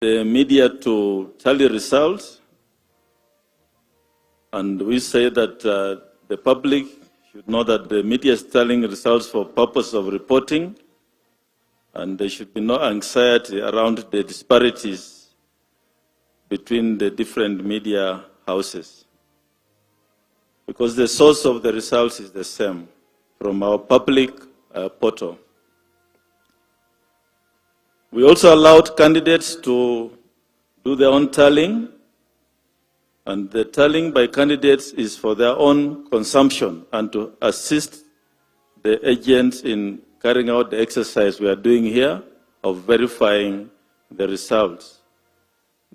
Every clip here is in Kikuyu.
The media to tally results, and we say that the public should know that the media is tallying results for purpose of reporting, and there should be no anxiety around the disparities between the different media houses, because the source of the results is the same from our public portal. We also allowed candidates to do their own tallying, and the tallying by candidates is for their own consumption and to assist the agents in carrying out the exercise we are doing here of verifying the results.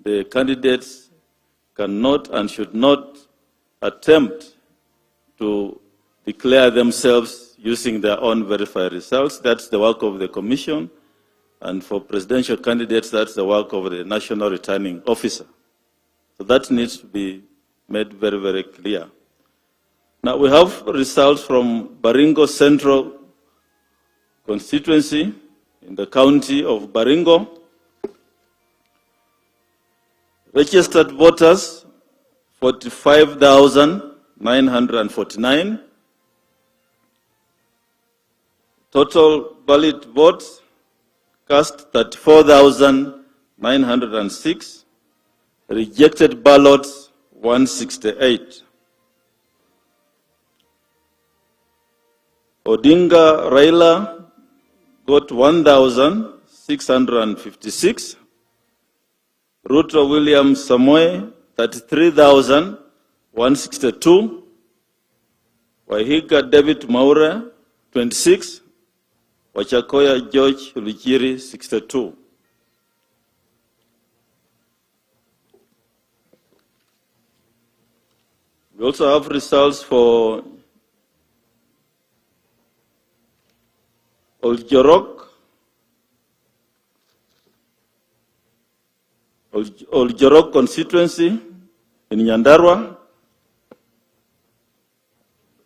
The candidates cannot and should not attempt to declare themselves using their own verified results. That's the work of the Commission. And for presidential candidates, that's the work of the National Returning Officer. So that needs to be made very, very clear. Now, we have results from Baringo Central constituency in the county of Baringo. Registered voters, 45,949. Total valid votes cast 34,906. Rejected ballots 168. Odinga Raila got 1,656. Ruto William Samoei 33,162. Waihiga David Mwaure 26. Wajackoyah George Luchiri 62. We also have results for Oljorok, Oljorok constituency in Nyandarua.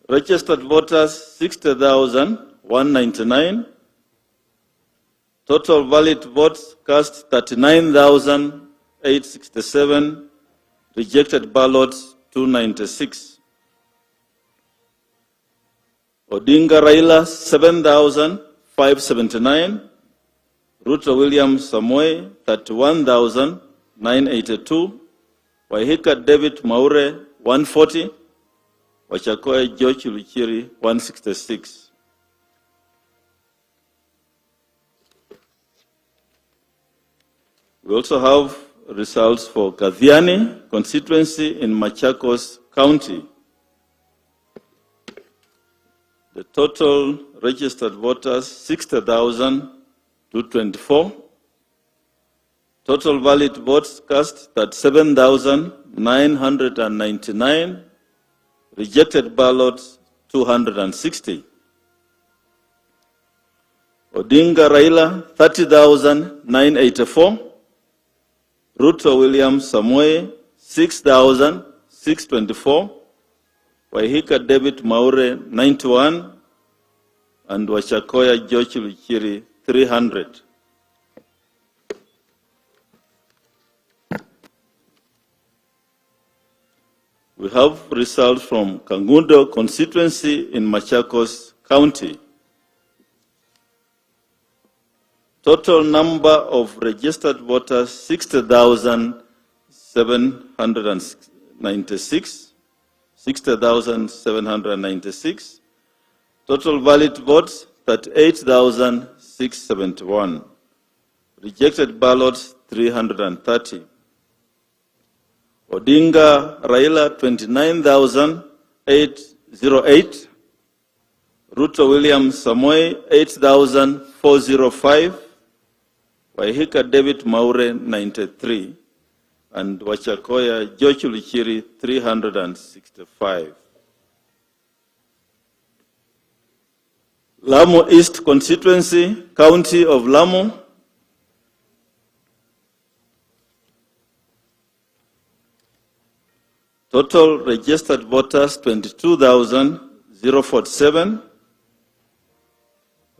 Registered voters 60,199. Total valid votes cast 39,867. Rejected ballots 296. Odinga Raila 7,579. Ruto William Samoei 31,982. Waihiga David Mwaure 140. Wajackoyah George Luchiri 166. We also have results for Kathiani constituency in Machakos County. The total registered voters, 60,224. Total valid votes cast, 37,999. Rejected ballots, 260. Odinga Raila, 30,984. Ruto William Samoei, 6,624. Waihiga David Mwaure, 91. And Wajackoyah George Luchiri, 300. We have results from Kangundo constituency in Machakos County. Total number of registered voters, 60,796. 60,796. Total valid votes, 38,671. Rejected ballots, 330. Odinga Raila, 29,808. Ruto William Samoei, 8,405. Waihiga David Mwaure, 93. And Wajackoyah George Luchiri, 365. Lamu East constituency, County of Lamu. Total registered voters, 22,047.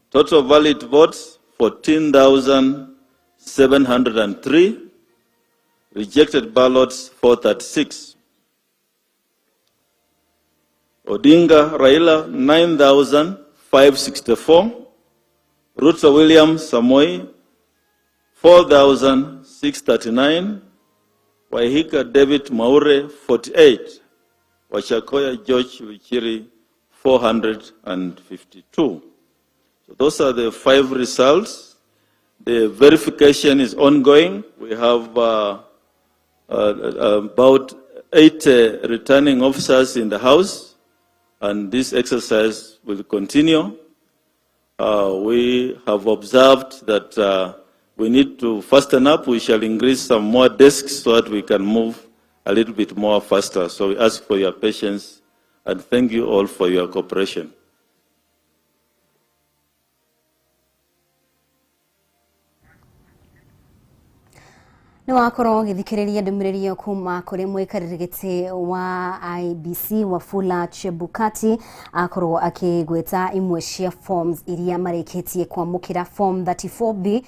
Total valid votes, 14,703. Rejected ballots 436. Odinga Raila 9,564. Ruto William Samoei 4,639. Waihiga David Mwaure 48. Wajackoyah George Luchiri 452. So those are the five results. The verification is ongoing. We have about 8 returning officers in the house, and this exercise will continue. We have observed that we need to fasten up. We shall increase some more desks so that we can move a little bit more faster. So we ask for your patience and thank you all for your cooperation. Nĩ wakorwo ũgĩthikĩrĩria ndũmĩrĩri ĩyo kuma kũrĩ mũikarĩri gĩtĩ wa IEBC Wafula Chebukati, akorwo akĩgweta imwe cia forms iria marĩkĩtie kwamũkĩra, form 34B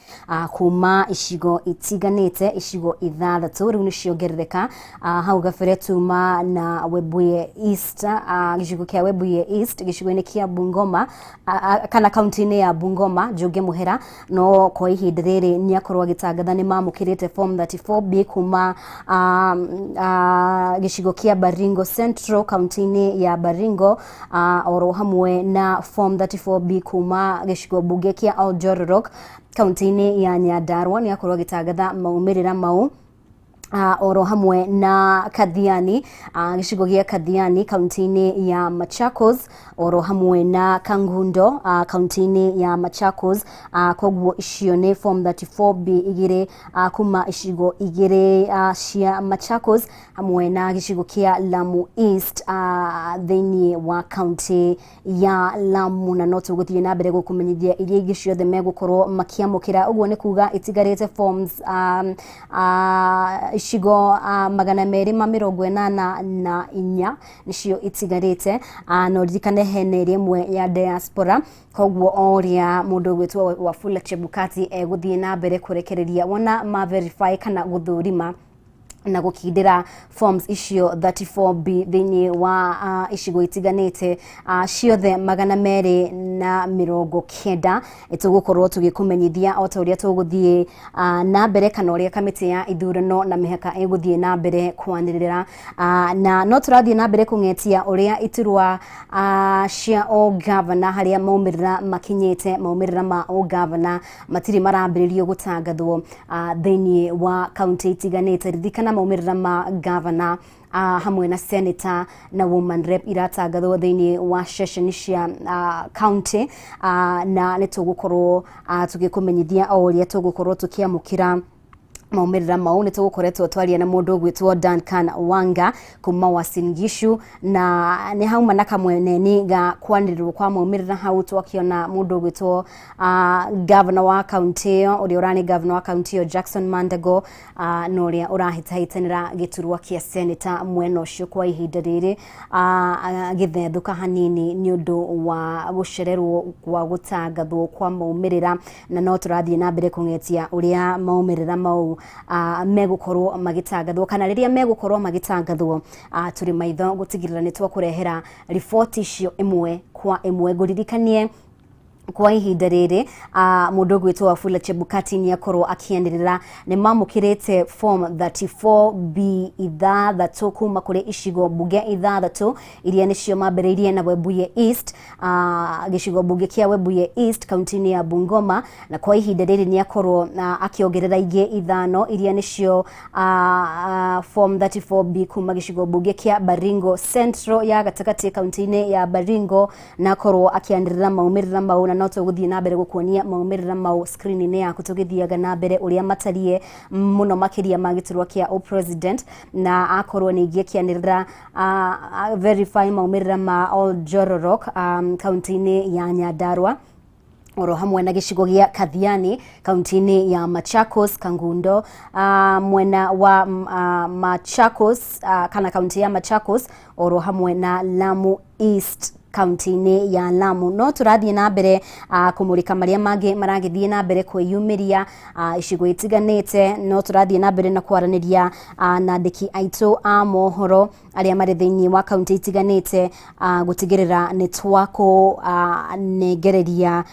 kuma icigo itiganĩte, icigo ithathatũ rĩu nĩciongerereka. Hau gabere tuma na Webuye East, gĩcigo kĩa Webuye East, gĩcigo-inĩ kĩa Bungoma kana kaunti-inĩ ya Bungoma, Njũngĩ Mũhera, no kwa ihinda rĩrĩ nĩ akorwo agĩtangatha nĩ mamũkĩrĩte form 34B kuma gĩcigo kĩa Baringo Central, kaunti-inĩ ya Baringo, oro hamwe na form 34B kuma gĩcigo mbunge kĩa Oljororok, kaunti-inĩ ya Nyandarua. Nĩ akorwo agĩtangatha maumĩrĩra mau, oro hamwe na Kathiani, gĩcigo gĩa Kathiani, kaunti-inĩ ya Machakos, oro hamwe na Kangundo, kaunti-inĩ ya Machakos. Koguo icio nĩ form 34B igĩrĩ kuma icigo igĩrĩ cia Machakos hamwe na gĩcigo kĩa Lamu East, thĩinĩ wa kaunti ya Lamu. Na no tũgũthiĩ na mbere gũkũmenyithia iria ingĩ ciothe megũkorwo makĩamũkĩra. Ũguo nĩ kuga itigarĩte forms icigo 284 nĩcio itigarĩte. Na ũririkane hena ĩrĩa ĩmwe ya diaspora. Koguo o ũrĩa mũndũ ũgwĩtwo Wafula Chebukati egũthiĩ na mbere kũrekereria wona ma verify kana gũthũrima na gũkindĩra forms icio 34B thĩinĩ wa icigo itiganĩte, ciothe 290, tũgũkorwo tũgĩkũmenyithia o ta ũrĩa tũgũthiĩ na mbere kana ũrĩa kamĩtĩ ya ithurano na mĩhaka ĩgũthiĩ na mbere kwanĩrĩra. Na no tũrathiĩ na mbere kũng'etia ũrĩa iturwa cia ũgavana harĩa maumĩrĩra makinyĩte. Maumĩrĩra ma ũgavana matirĩ marambĩrĩrio gũtangathwo thĩinĩ wa kaunti itiganĩte. Ririkana maumĩrĩra ma gavana hamwe na senator na woman rep iratangathwo thĩinĩ wa ceceni cia county, na nĩ tũgũkorwo tũgĩkũmenyithia o ũrĩa tũgũkorwo tũkĩamũkĩra maumĩrĩra mau. Nĩ tũgũkoretwo twaria na mũndũ ũgwĩtwo Duncan Wanga kuma Uasin Gishu, na nĩ hauma na kamweneni ga kwanĩrĩrwo kwa maumĩrĩra. Hau twakĩona mũndũ ũgwĩtwo governor wa kaunti ĩyo, ũrĩa ũrarĩ governor wa kaunti ĩyo Jackson Mandago, na ũrĩa ũrahĩtahĩtanĩra gĩturwa kĩa senator mwena ũcio kwa ihinda rĩrĩ, gĩthethũka hanini nĩ ũndũ wa gũcererwo kwa gũtangathwo kwa maumĩrĩra. Na no tũrathiĩ na mbere kũng'etia ũrĩa maumĩrĩra mau megũkorwo magĩtangathwo kana rĩrĩa megũkorwo magĩtangathwo. Tũrĩ maitho gũtigĩrĩra nĩ twakũrehera riboti icio ĩmwe kwa ĩmwe. Ngũririkanie kwa ihinda rĩrĩ mũndũ ũgwĩtwo Wafula Chebukati nĩ akorwo akĩanĩrĩra nĩ mamũkĩrĩte form 34B ithathatũ kuma kũrĩ icigo mbunge ithathatũ iria nĩcio mambĩrĩirie na Webuye East, gĩcigo mbunge kĩa Webuye East, kaunti-inĩ ya Bungoma, na kwa ihinda rĩrĩ nĩ akorwo akĩongerera ingĩ ithano iria nĩcio form 34B kuma gĩcigo mbunge kĩa Baringo Central ya gatagatĩ, kaunti-inĩ ya Baringo, na akorwo akĩanĩrĩra maumĩrĩra mau. Na no tũgũthiĩ na mbere gũkuonia maumĩrĩra mau screen-inĩ yaku tũgĩthiaga na mbere ũrĩa matariĩ, mũno makĩria ma gĩturwa kĩa president. Na akorwo ningĩ akĩanĩrĩra verify maumĩrĩra ma Oljororok, kaunti-inĩ ya Nyandarua, oro hamwe na gĩcigo gĩa Kathiani, kaunti-inĩ ya Machakos, Kangundo, mwena wa Machakos, kana kaunti ya Machakos, oro hamwe na Lamu East. kaunti-inĩ ya Lamu. No tũrathiĩ na mbere kũmũrĩka marĩa mangĩ maragĩthiĩ na mbere kwĩyumĩria icigo itiganĩte. No tũrathiĩ na mbere na kwaranĩria na andĩki aitũ a mohoro arĩa marĩ thĩinĩ wa kaunti itiganĩte gũtigĩrĩra nĩ twakũnengereria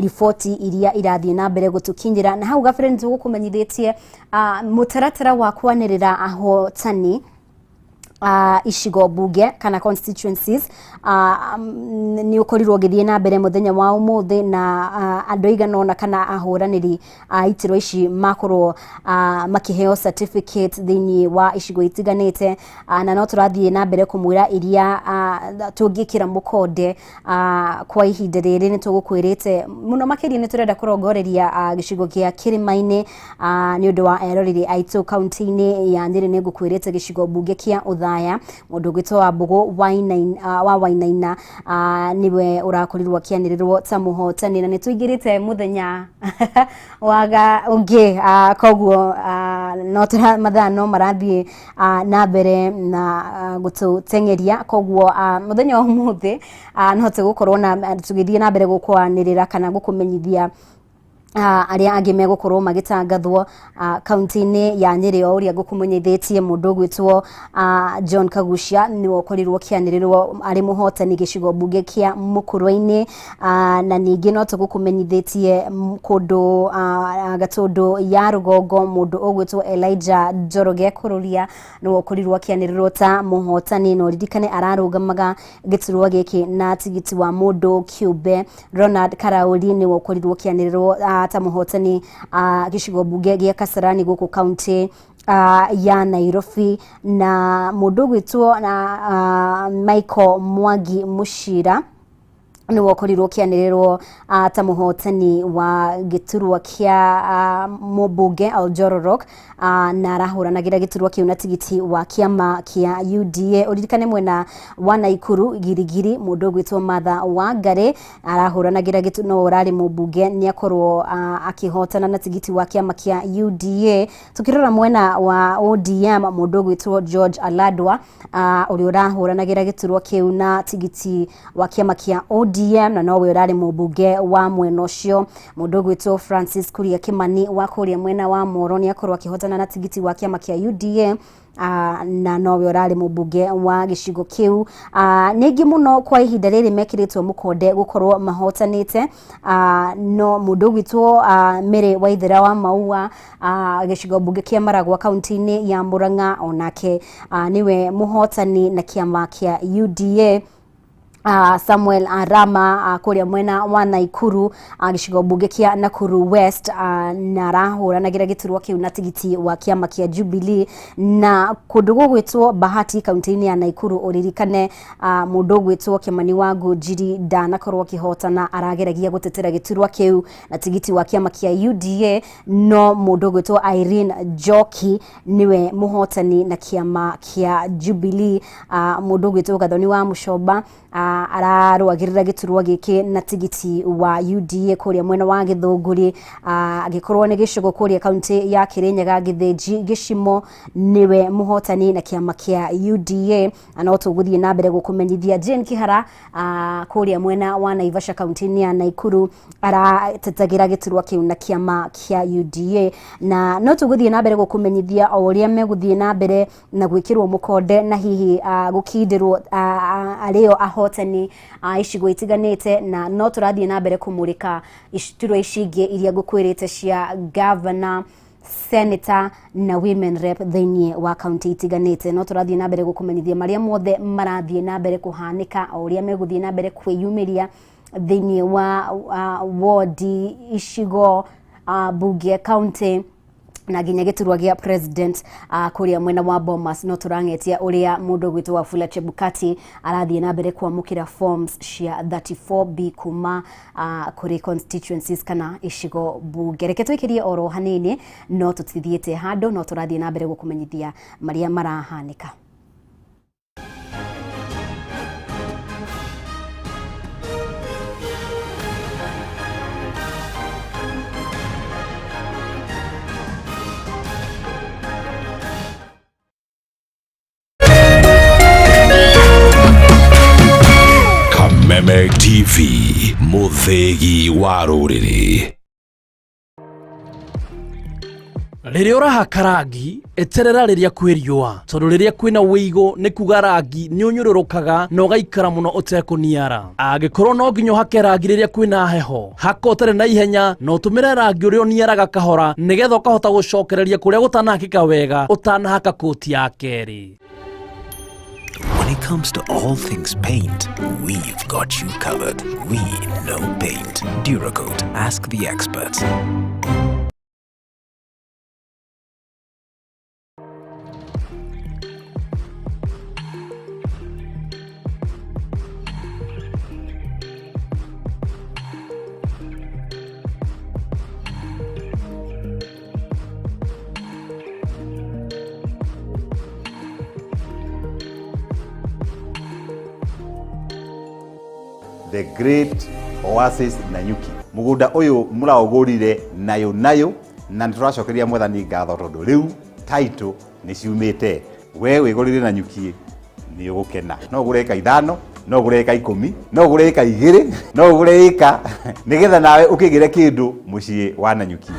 riboti iria irathiĩ na mbere gũtũkinyĩra. Na hau gabere nĩ tũgũkũmenyithĩtie mũtaratara wa kwanĩrĩra ahotani icigo bunge kana constituencies nĩ ũkorirwo ũgĩthiĩ na mbere mũthenya wa ũmũthĩ, na andũ aigana ũna kana ahũranĩri a iturwa ici makorwo makĩheo certificate thĩinĩ wa icigo itiganĩte. Na no tũrathiĩ na mbere kũmwĩra iria tũngĩkĩra mũkonde kwa ihinda rĩrĩ. Nĩ tũgũkwĩrĩte mũno makĩria nĩ tũrenda kũrongoreria gĩcigo kĩa kĩrĩma-inĩ nĩ ũndũ wa eroreri aitũ kaunti-inĩ ya Nyĩrĩ. Nĩ ngũkwĩrĩte gĩcigo mbunge kĩa Othaya, mũndũ ũgwĩtwo Wambũgũ wa Wainaina nĩwe ũrakorirwo akĩanĩrĩrwo ta mũhotani, na nĩ tũingĩrĩte mũthenya waga ũngĩ, koguo no mathaa no marathiĩ na mbere na gũtũteng'eria. Koguo mũthenya wa ũmũthĩ no tũgũkorwo na tũgĩthiĩ na mbere gũkwanĩrĩra kana gũkũmenyithia arĩa angĩ megũkorwo magĩtangathwo kaunti-inĩ ya Nyĩrĩ. O ũrĩa ngũkũmenyithĩtie, mũndũ ũgwĩtwo John Kagucia nĩwe ũkorirwo akĩanĩrĩrwo arĩ mũhotani gĩcigo mbunge kĩa Mũkũrwe-inĩ. Na ningĩ no tũgũkũmenyithĩtie kũndũ Gatũndũ ya rũgongo, mũndũ ũgwĩtwo Elijah Njoroge Kũrũria nĩwe ũkorirwo akĩanĩrĩrwo ta mũhotani, na ũririkane ararũgamaga gĩturwa gĩkĩ na tigiti wa mũndũ kĩũmbe. Ronald Karauri nĩwe ũkorirwo akĩanĩrĩrwo ta mũhotani gĩcigo mbunge gĩa Kasarani gũkũ kaunti ya Nairobi, na mũndũ ũgwĩtwo na Michael Mwangi Mushira nĩwe ũkorirwo ũkĩanĩrĩrwo ta mũhotani wa gĩturwa kĩa mũmbunge Oljororok, na arahũranagĩra gĩturwa kĩu na tigiti wa kĩama kĩa UDA. Ũririkane mwena wa Naikuru Girigiri, mũndũ ũgwĩtwo Martha Wangari arahũranagĩra gĩturwa, no ũrarĩ mũmbunge, nĩ akorwo akĩhotana na tigiti wa kĩama kĩa UDA. Tukĩrora mwena wa ODM, mũndũ ũgwĩtwo George Aladwa ũrĩa ũrahũranagĩra gĩturwa kĩu na tigiti wa kĩama kĩa ODM, na nowe ũrarĩ mũmbunge wa mwena ũcio. Mũndũ ũgwĩtwo Francis Kuria Kimani wa kũrĩa mwena wa Moro nĩ akorwo akĩhotana na tigiti wa kĩama kĩa UDA, na nowe ũrarĩ mũmbunge wa gĩcigo kĩu. Nĩ aingĩ mũno kwa ihinda rĩrĩ mekĩrĩtwo mũkonde gũkorwo mahotanĩte, no mũndũ ũgwĩtwo Mary Waithera wa Maua, gĩcigo mbunge kĩa Maragwa kaunti-inĩ ya Murang'a, onake nĩwe mũhotani na kĩama kĩa UDA. Samuel Arama kũrĩa mwena wa Naikuru, gĩcigo mbunge kĩa Nakuru West, na arahũranagĩra gĩturwa kĩu na tigiti wa kĩama kĩa Jubilee. Na kũndũ gũgwĩtwo Bahati kaunti-inĩ ya Naikuru, ũririkane mũndũ ũgwĩtwo Kimani wa Ngũnjiri ndanakorwo akĩhotana, arageragia gũtetera gĩturwa kĩu na tigiti wa kĩama kĩa UDA, no mũndũ ũgwĩtwo Irene Njoki nĩwe mũhotani na kĩama kĩa Jubilee. Mũndũ ũgwĩtwo Gathoni wa Mũcomba ararũagĩrĩra gĩturwa gĩkĩ na tigiti wa UDA kũrĩa mwena wa Gĩthũngũri, angĩkorwo nĩ gĩcigo kũrĩa kaunti ya Kĩrĩnyaga, Gĩthĩnji Gĩcimo nĩwe mũhotani na kĩama kĩa UDA. Na no tũgũthiĩ na mbere gũkũmenyithia Jane Kihara kũrĩa mwena wa Naivasha kaunti-inĩ ya Naikuru aratetagĩra gĩturwa kĩu na kĩama kĩa UDA. Na no tũgũthiĩ na mbere gũkũmenyithia o ũrĩa megũthiĩ na mbere na gwĩkĩrwo mũkonde na hihi gũkindĩrwo arĩo ahotani icigo itiganĩte. Na no tũrathiĩ na mbere kũmũrĩka iturwa ici ingĩ iria ngũkwĩrĩte cia governor, senator na women rep thĩinĩ wa kaunti itiganĩte. No tũrathiĩ na mbere gũkũmenyithia marĩa mothe marathiĩ na mbere kũhanĩka o ũrĩa megũthiĩ na mbere kwĩyumĩria thĩinĩ wa wodi, icigo bunge, kaunti na nginya gĩturwa gĩa president kũrĩa mwena wa Bomas. No tũrang'etia ũrĩa mũndũ ũgwĩtwo Wafula Chebukati arathiĩ na mbere kwamũkĩra forms cia 34B kuma kũrĩ constituencies kana icigo bunge. Reke tũikĩrie oro hanini, no tũtithiĩte handũ, no tũrathiĩ na mbere gũkũmenyithia marĩa marahanĩka. Kameme TV, mũthĩgi wa rũrĩrĩ. Rĩrĩa ũrahaka rangi eterera rĩrĩa kwĩ riũa, tondũ rĩrĩa kwĩna wĩigũ nĩ kuga rangi nĩ ũnyũrũrũkaga na ũgaikara mũno ũtekũniara. Angĩkorwo no nginya ũhake rangi rĩrĩa kwĩna heho, haka ũtarĩ na ihenya na ũtũmĩre rangi ũrĩa ũniaraga kahora nĩgetha ũkahota gũcokereria kũrĩa gũtanahakĩka wega ũtanahaka kũti ya kerĩ. When it comes to all things paint, we've got you covered. We know paint. Duracoat. Ask the experts. The Great Oasis Nanyuki. Mugunda uyu muraugurire nayo nayo na nituracokeria Mwathani ngatho tondu riu title ni ciumite. We wigurire Nanyuki ni ugukena. No ugure eka 5, no ugure eka 10, no ugure eka 2, no ugure eka nigetha nawe ukigire kindu mucii wa Nanyuki.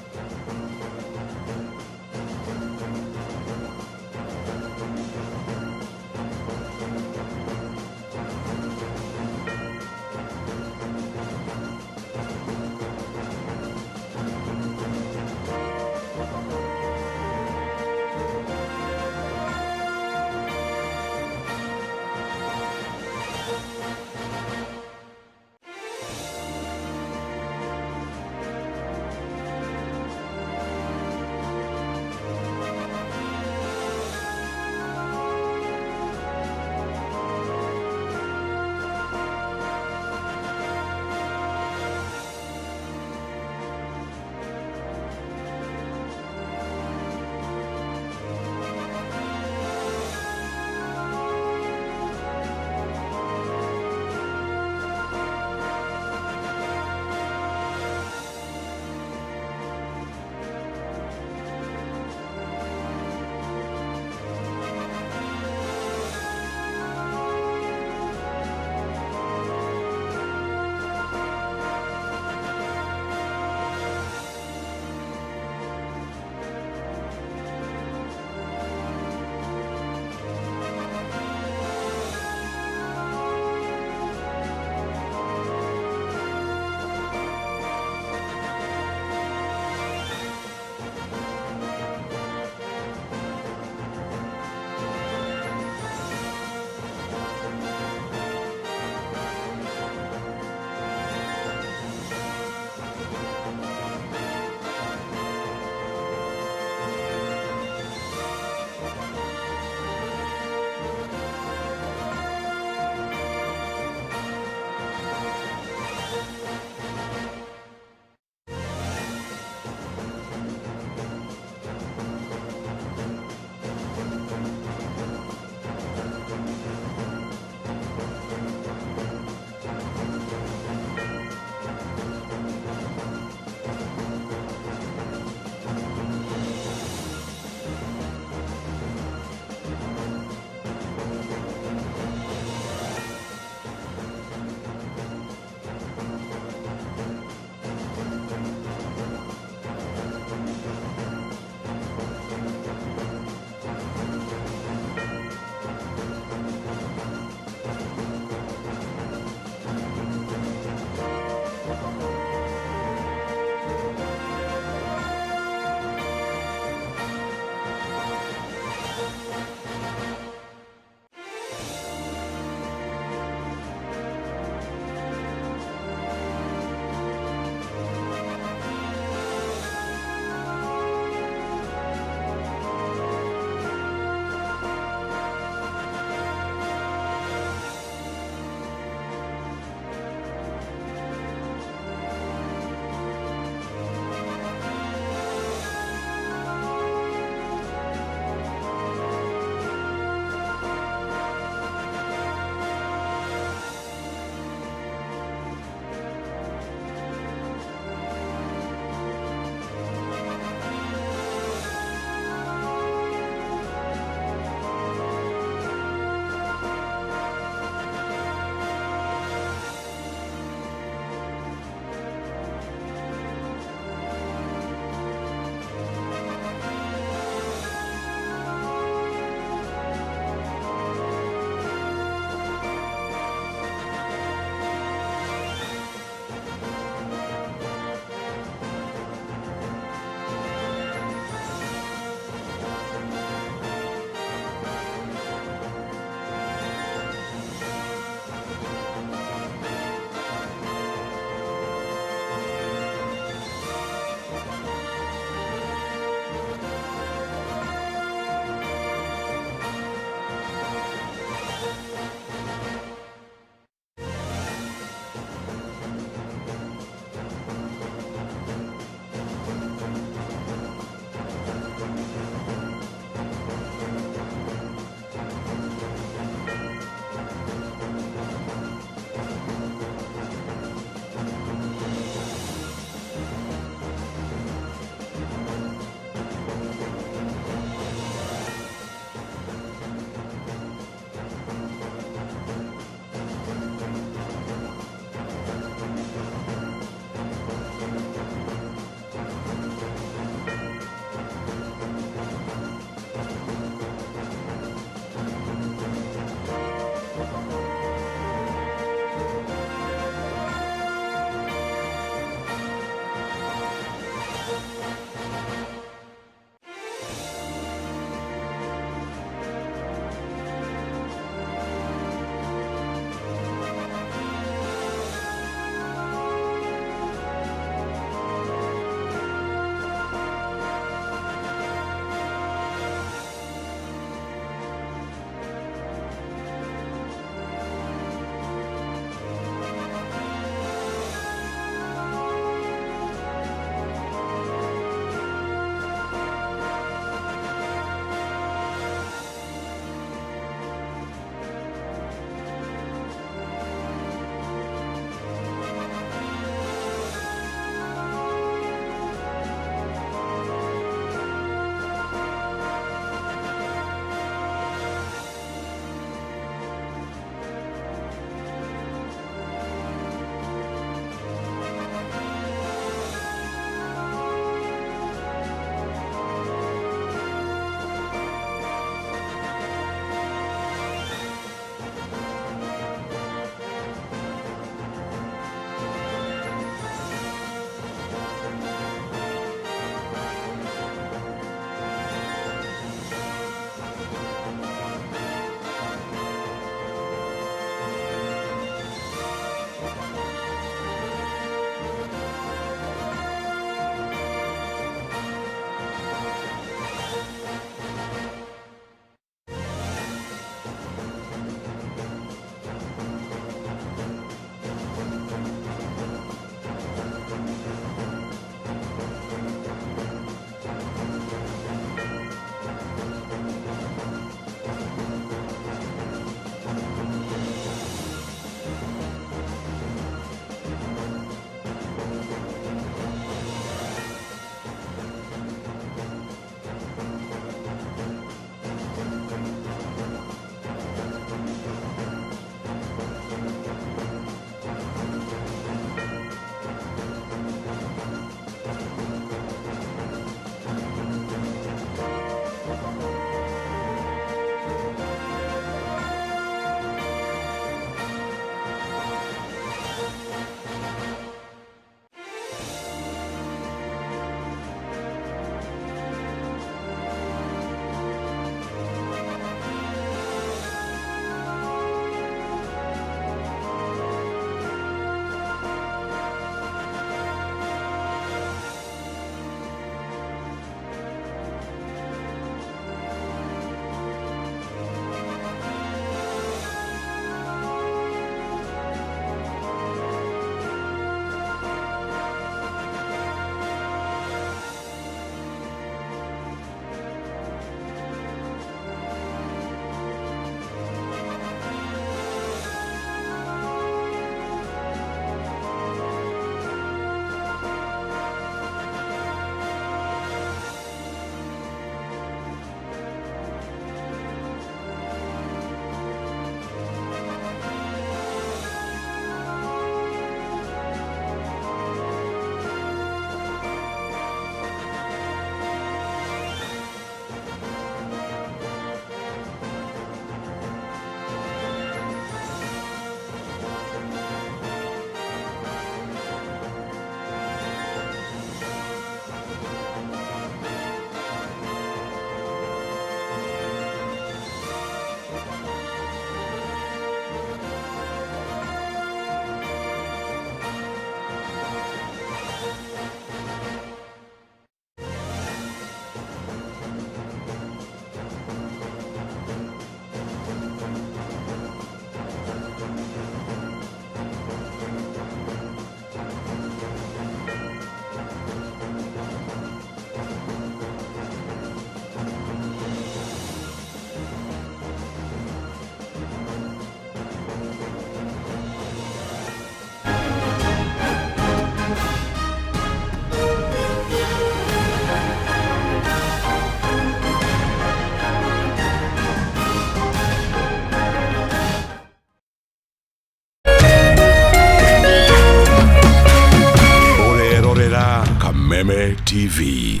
TV.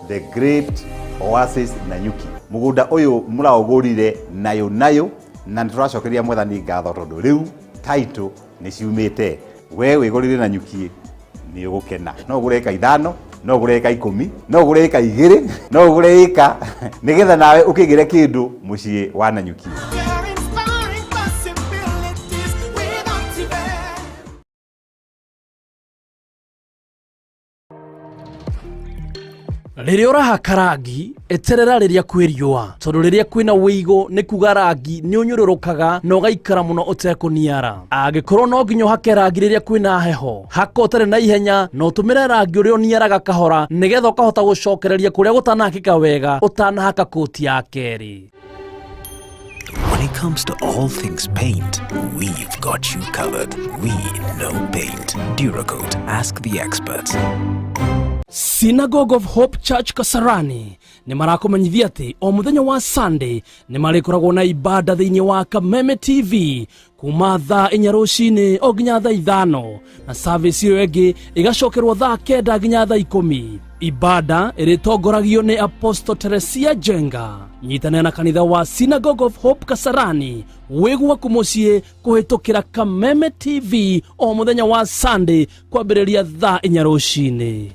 The Great Oasis Nanyuki. Mũgũnda ũyũ mũraũgũrire nayo nayo na nĩ tũracokeria mwathani ngatho tondũ rĩu title nĩ ciumĩte. We wĩgũrĩre Nanyuki nĩ ũgũkena. No ũgũre ĩka 5, no ũgũre ĩka 10, no ũgũre ĩka 2, no ũgũre ĩka nĩgetha nawe ũkĩgĩre kĩndũ mũciĩ wa Nanyuki. Inspiring possibilities with Optiven. Rĩrĩa ũrahaka rangi eterera rĩrĩa kwĩ riũa tondũ rĩrĩa kwĩna wĩigũ nĩ kuga rangi nĩ ũnyũrũrũkaga na ũgaikara mũno ũtekũniara. Angĩkorwo no nginya ũhake rangi rĩrĩa kwĩna heho, haka ũtarĩ na ihenya na ũtũmĩre rangi ũrĩa ũniaraga kahora nĩgetha ũkahota gũcokereria kũrĩa gũtanahakĩka wega ũtanahaka kũti ya kerĩ. When it comes to all things paint, we've got you covered. We know paint. Duracoat. Ask the experts. Synagogue of Hope Church Kasarani nĩ marakũmenyithia atĩ o mũthenya wa Sunday nĩ marĩkoragwo na ibada thĩinĩ wa Kameme TV kuma thaa 4 rũcinĩ o nginya thaa 5 na service ĩyo ĩngĩ ĩgacokerwo thaa 9 nginya thaa 10. Ibada ĩrĩtongoragio nĩ Apostle Teresia Jenga. Nyitanĩra na kanitha wa Synagogue of Hope Kasarani wĩ gwaku mũciĩ kũhĩtũkĩra Kameme TV o mũthenya wa Sunday kwambĩrĩria thaa 4 rũcinĩ.